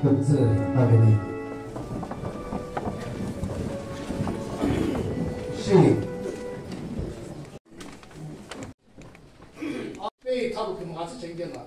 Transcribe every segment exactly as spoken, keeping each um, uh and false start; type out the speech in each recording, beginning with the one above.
Kümtsü aveni. Shi. Pe thalu kümgha tsü chengela.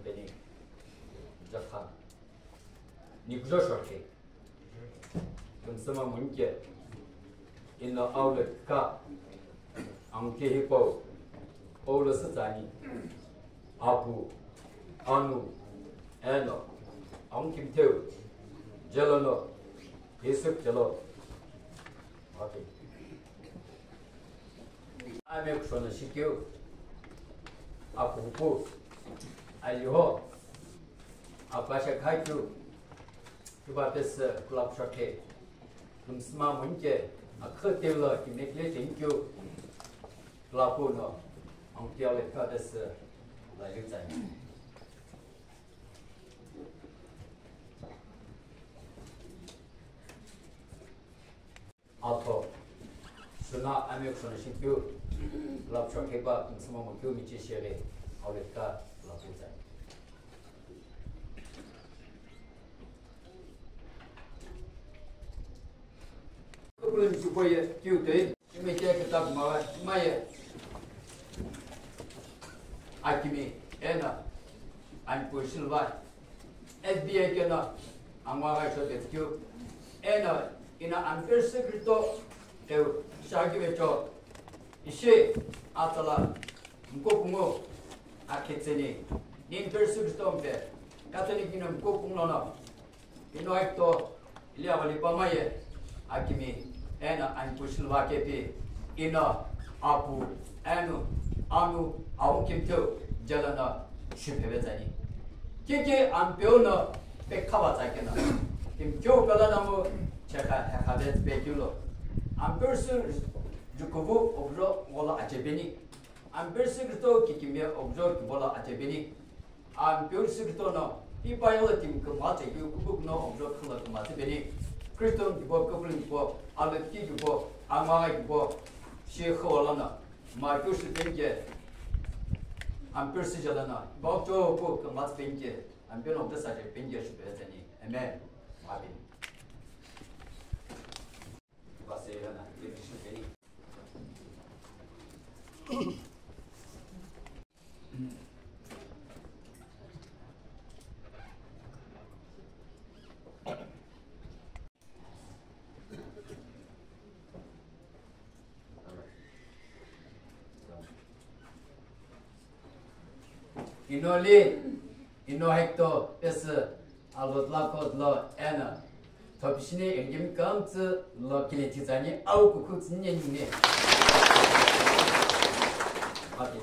Peni, Jafan. Nikujo shorkhe. Kümsüma munike. Ino aule ka. Angke hipo. Aule sitsani. Apu. Anu. Eno. Angkimteu. Jelono. Yesuk jelo. Okay. Ame kushona shikeu. Apu pu. Aliho. Apasha khakeu, kiba pes kulap shakhe, kumsma munke, akha tevla kimekle tenkeu, kulapu no, angtiale ka pes la yutsai. Atho, suna ame kushona shikeu, lapsho kheba, nsuma mokeu michi shere, auleka, laputa. Kupulun supoye, kiu toi, ime kia kita kumawa, imaye. Akimi, ena, anpu silva. S B A keno angwa gha sho tetskeu. Eno ina Ampeu Jisü Kristo eu shaghi vecho. Ishi atsala mkokungu akhetseni. Ni Ampeu Jisü Kristo mpe. Catholic ina mkokungu lono. Ino ekto Ili agholi pamaye, akimi, eno anpu shilva kepi, ino apu, eno anu, au kimteu, jelono, shuphe vetsani. Kiki Ampeu no pekha vatsa keno, kimteu kala namu, chekha hekha vets pekilo. Ampeu Jisü jukuvu objo ngola achepeni. Ampeu Jisü Kristo kikimye objo kibola achepeni. Ampeu Jisü Kristo no, ipa yolo timi kümgha chekeu kukuku no objo khüla kümgha tsüpeni. Kristo kibo, kupulun kibo, alotiki kibo, angmagha kibo, shi khawala no, Markeu shi penike, Ampeu Jisü jala no, ipa objo ku kümgha tsüpenike, Ampeu no objo sa je penike shi petseni. Amen. Amen. Ipa se jala no, ipa shi peni. Inoli, ino hekto pesi. Alotla kotlo eno. Thopishini engimi kümtsü lo kile thitsani au kukhu tsünye nyine. Okay.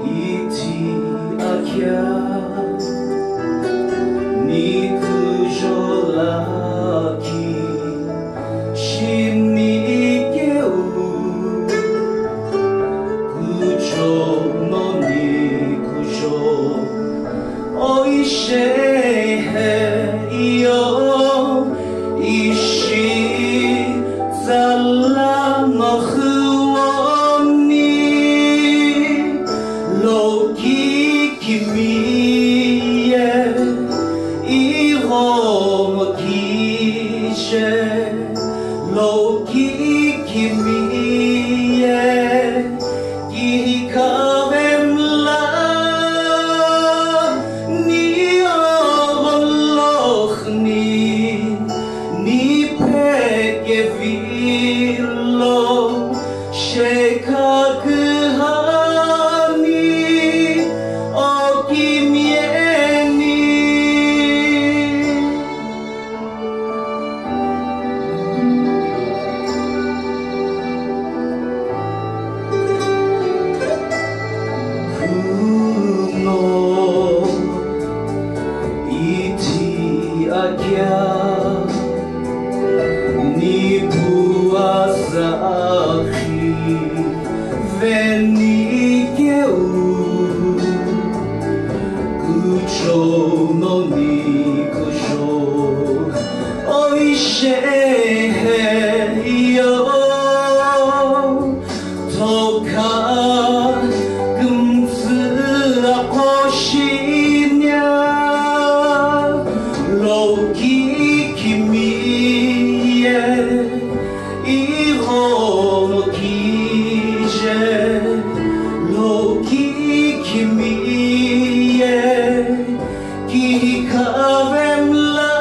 Ithi akhia, ni kujola. Shehe yo ishi tsala mahuoni, loki kimi ye ighono kije, loki kimi ye Kikave mla ni oghologhni, ni pekevilo shekakühani okimieni. Kuno ithi akea nipu azakhi venikeu. Kuchou noni kuchou, oi shehe yo, toka kumtsu akoshinia, loki kimi ye ighono kije, loki kimi ye kikave mla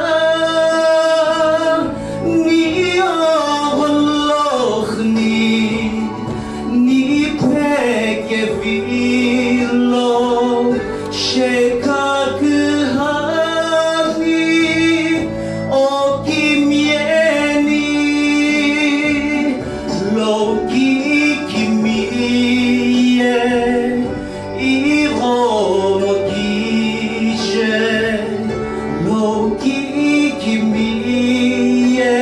ni oghologhni, ni pekevilo shekakühani okimieni, loki kimi ye ighono kije, loki kimi ye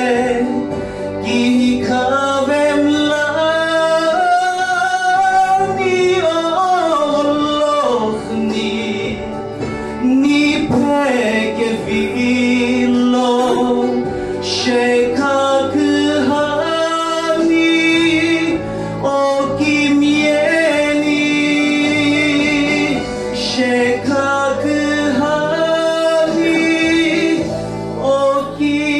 kikave mla ni oghologhni, ni pekevilo shekakühani okimieni, shekakühani okimieni.